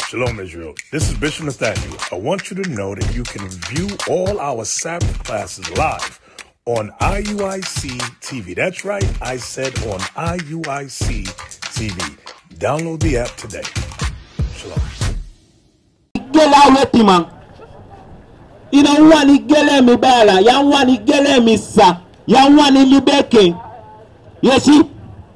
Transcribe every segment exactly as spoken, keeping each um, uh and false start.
Shalom, Israel. This is Bishop Nathaniel. I want you to know that you can view all our Sabbath classes live on I U I C T V. That's right, I said on I U I C T V. Download the app today. Shalom. Gele a wetiman. I no wani gele mi bala, ya wani gele mi sa, ya wani libeke. Yesi,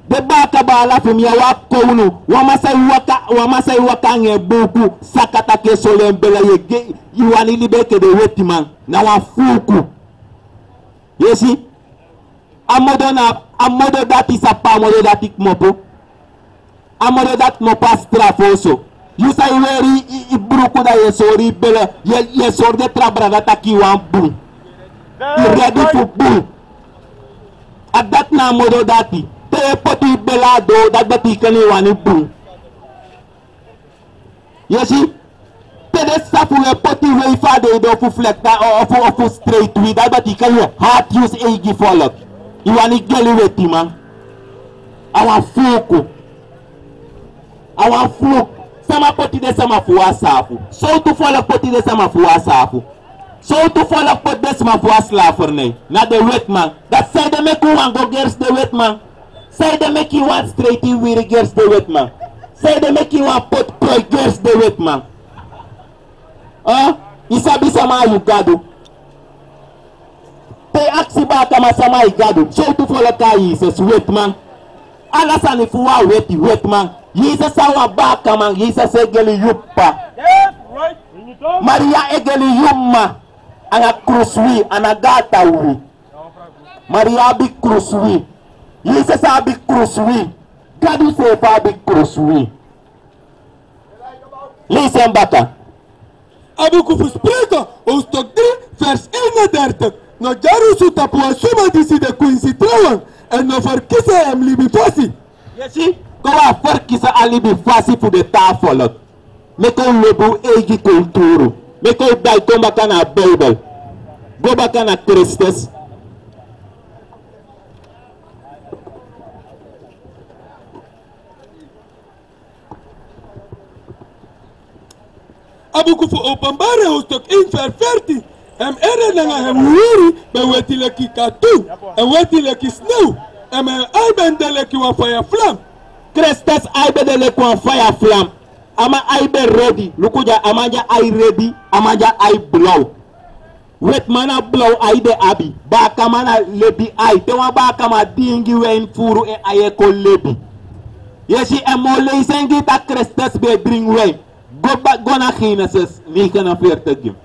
den baka bala fu mi ya wani kownu, wan man sa e waka, wan man sa e waka anga en buku, sakata ke solo en bele, ye ge, i wani libeke den wetiman, na wan fuku. Yesi, a modo na, a modo dati sa pa a modo dati kmopo. A modo dati kmopo a strafu oso. Yu sa e weri i, i bruku da ye sori bele, ye, ye sori den tra brada taki wan bun. I ready fu bun. A dati na a modo dati. Te ye poti i bele a do, dati betekent i wani bun. Yesi, te den safu we poti wei fu a den e do fu flekta o, o fu, o fu straight wi, dati betekent ye hard use eigi volk. I wani geli wetiman. A wan fuku. A wan fuku. Sama poti den sama fu wan safu. Sowtu volk poti den sama fu wan safu. Sowtu volk poti den sama fu wan slavernij. Na den wetiman. Dati sanede meki un wani go gersi den wetiman. Sanede meki i wani straight i wiri gersi den wetiman. Sanede meki i wani poti proi gersi den wetiman. Ah, i sabi sama a yu Gadu. Te i aksi bakaman sama a yu Gadu. Sowtu volk a Yesus, wetiman. Ala sani fu wan weti, wetiman. Yesus a wan bakaman, Yesus e geli yu p'pa. Maria e geli yu m'ma. Anga krusu wi, a no gata wi. Maria abi krusu wi. Yesus abi krusu wi. Gadu seefi abi krusu wi. Leisi en baka. A buku fu Spreuken, hoofdstuk drie, vers eenendertig. No dyarusu tapu wan suma disi de kwinsi trawan, èn no ferkisi en libi fasi. Yesi, kon wi ferkisi a libi fasi fu den taa folku. Meki un lobi un eigi kulturu. Meki un daai kon baka na Bijbel. Go baka na Kristus. A buku fu Openbaring, hoofdstuk één, vers veertien. En ere nanga en wiri ben weti leki katun, en weti leki snew, en en ai ben de leki wan faya flam. Kristus ai ben de leki wan faya flam. A man ai ben redi, luku dya, a man dya ai redi, a man dya ai blaw. Wetiman na blaw ai den abi, bakaman na lebi ai. Te wan bakaman diingi win furu, en ai e kon lebi. Yesi, en moo leisi en gi taki Kristus ben e dringi win. Go ba, go na Genesis negenenveertig gi mi.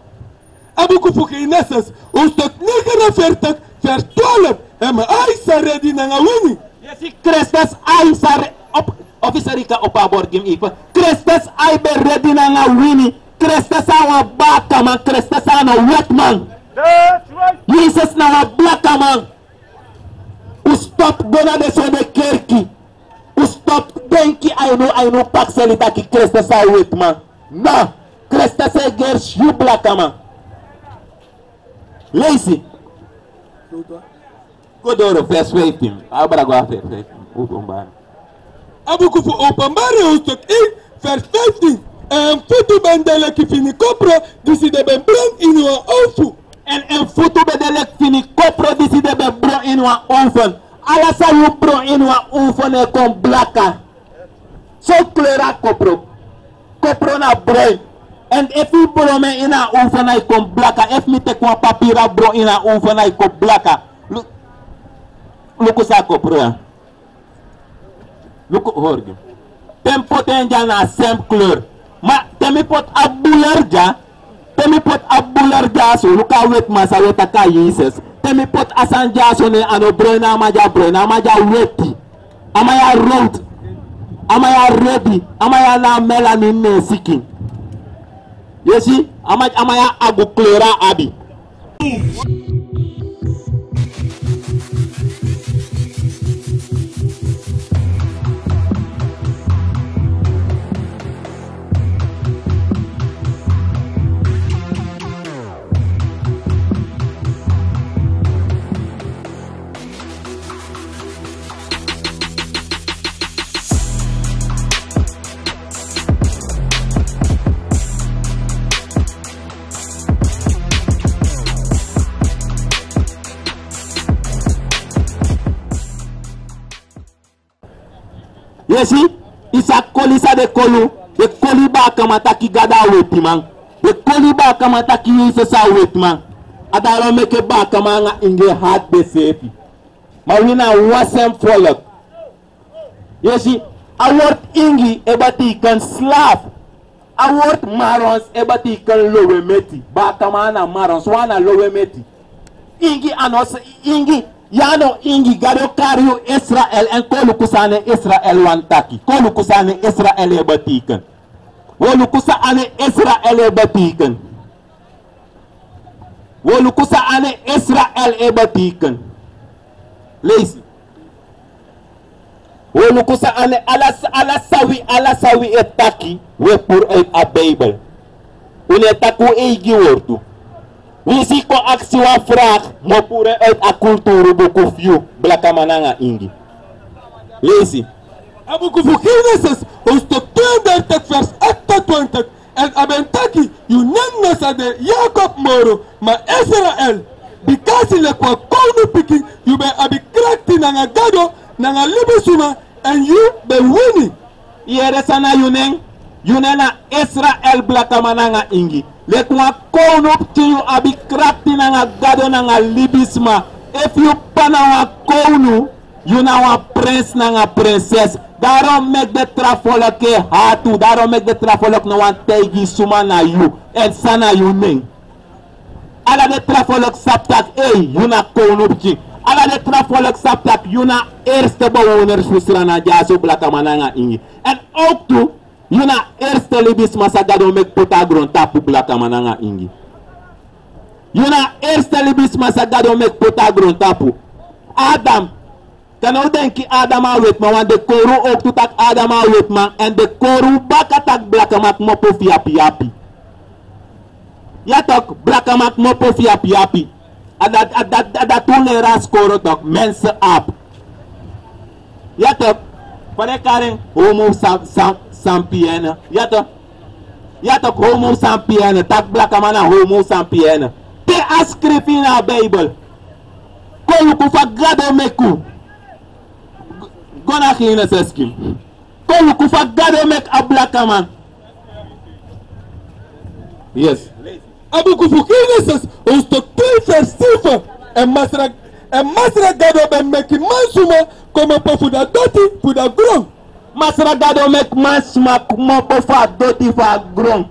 A buku fu Genesis, hoofdstuk negenenveertig, vers twaalf. En en ai sa redi nanga wini. Yesi, Kristus ai sa re-, op, officer, i kan opo a bord gi mi even. Kristus ai ben redi nanga wini. Kristus a wan bakaman, Kristus a no wetiman. That's right. Yesus na wan blakaman. Un stop go na den sonde kerki. Un stop denki a ini, a ini un pakseli taki Kristus a wetiman. No, Kristus e gersi yu blakaman. Leisi. Go doro, vers vijftien. Abra go a vers vijftien. Openbaring. A buku fu Openbaring, hoofdstuk één, vers vijftien. En en futu ben de leki fini kopro, disi den ben bron ini wan ofu. En en futu ben de leki fini kopro, disi den ben bron ini wan ofu. Ala san yu bron ini wan ofu e kon blaka. So kleur a kopro. Kopro na bron. En efu i bron en ini a ofu, a e kon blaka. Efu mi teki wan papira bron ini a ofu, a e kon blaka. Lu-, luku san a kopro ya. Luku, hori gi mi. Te mi poti en dya na a sem kleur. Ma te mi poti a buler dya, te mi poti a buler dya so, luku a wetiman san wi e taki a Yesus. Te mi poti a sani dya so, ne a no bron, na a man dya bron, na a man dya weti. A man ya rowtu. A man ya redi. A man ya na a melanin na en sikin. Yesi, a man, a man ya agu kleur a abi. Yu e si, i sa koli san den koli, den koli baakaman taki Gado a wetiman. Den koli baakaman taki Yesus a wetiman. A dati o meke baakaman nanga ingi e hati denseefi. Ma wi na wan sem folku. Yu e si, a wortu ingi e betekent slaaf. A wortu marrons e betekent lowemeti. Baakaman na marrons, wan na lowemeti. Ingi a no s-, ingi, yu a no ingi, Gado kari yu Israel, èn kon luku san a nen Israel wani taki. Kon luku san a nen Israel e betekent. Wi o luku san a nen Israel e betekent. Wi o luku san a nen Israel e betekent. Leisi. Wi o luku san a nen, ala, ala san wi, ala san wi e taki, wi e puru uit a Bijbel. Un no e taki un eigi wortu. Winsi yu kon aksi wan vraag, mi o puru en uit a kulturubuku fu yu, blakaman nanga ingi. Leisi. A buku fu Genesis, hoofdstuk tweeëndertig, vers achtentwintig. Èn a ben taki, yu nen no sa de Yakob moro, ma Israel. Bikasi leki wan kownu pikin, yu ben abi krakti nanga Gado, nanga libisma, èn yu ben wini. Yere san na yu nen, yu nen na Israel, blakaman nanga ingi. Leki wan kownu pikin yu abi krakti nanga Gado nanga libisma. Efu yu p'pa na wan kownu, yu na wan prins nanga prinses. Daarom meki den tra folku e hati unu. Daarom meki den tra folku no wani taigi suma na yu. Èn san na yu nen. Ala den tra folku sabi taki, ei, yu na kownu pikin. Ala den tra folku sabi taki, yu na eerste bewoners fu Sranan dyaso, blakaman nanga ingi. Èn ook tu, yu na eerste libisma san Gado meki poti a grontapu, blakaman nanga ingi. Yu na eerste libisma san Gado meki poti a grontapu. Adam. Kan un denki Adam a wetiman, want den kori un ook tu taki Adam a wetiman, èn den kori un baka taki blakaman kmopo fu yapiyapi. Ya toch, blakaman kmopo fu yapiyapi. A dati, a dati, a dati un leri a skoro toch, mensenaap. Ya toch, fa den e kari en, homo sa-, sa-, sapiens. Ya toch, ya toch, homo sapiens, taki blakaman na homo sapiens. Te a skrifi na Bijbel. Kon luku fa Gado meki un. Go na Genesis kin. Kon luku fa Gado meki a blakaman. Yes. A buku fu Genesis, hoofdstuk twee, vers zeven. Èn Masra, èn Masra Gado ben meki mansma kmopo fu a doti fu a gron. Masra Gado meki mansma kmopo fu a doti fu a gron.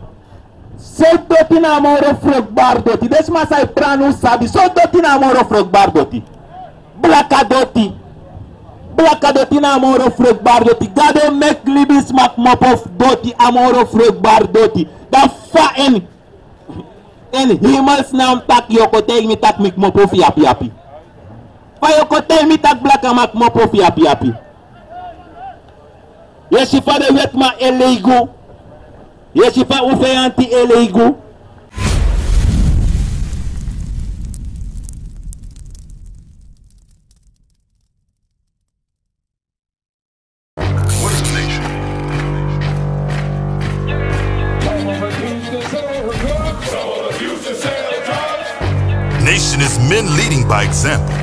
Sortu doti na a moro vruchtbaar doti? Den sma san e prani un sabi. Sortu doti na a moro vruchtbaar doti? Blaka doti. Blaka doti na a moro vruchtbaar doti. Gado meki libisma kmopo fu doti, a moro vruchtbaar doti. Dan fa in, in hemelsnaam taki yu o kon taigi mi taki mi kmopo fu yapiyapi? Fa yu o kon taigi mi taki blakaman kmopo fu yapiyapi? Yu e si fa den wetiman e lei gi unu. Yu e si fa un feyanti e lei gi unu. Nation is men leading by example.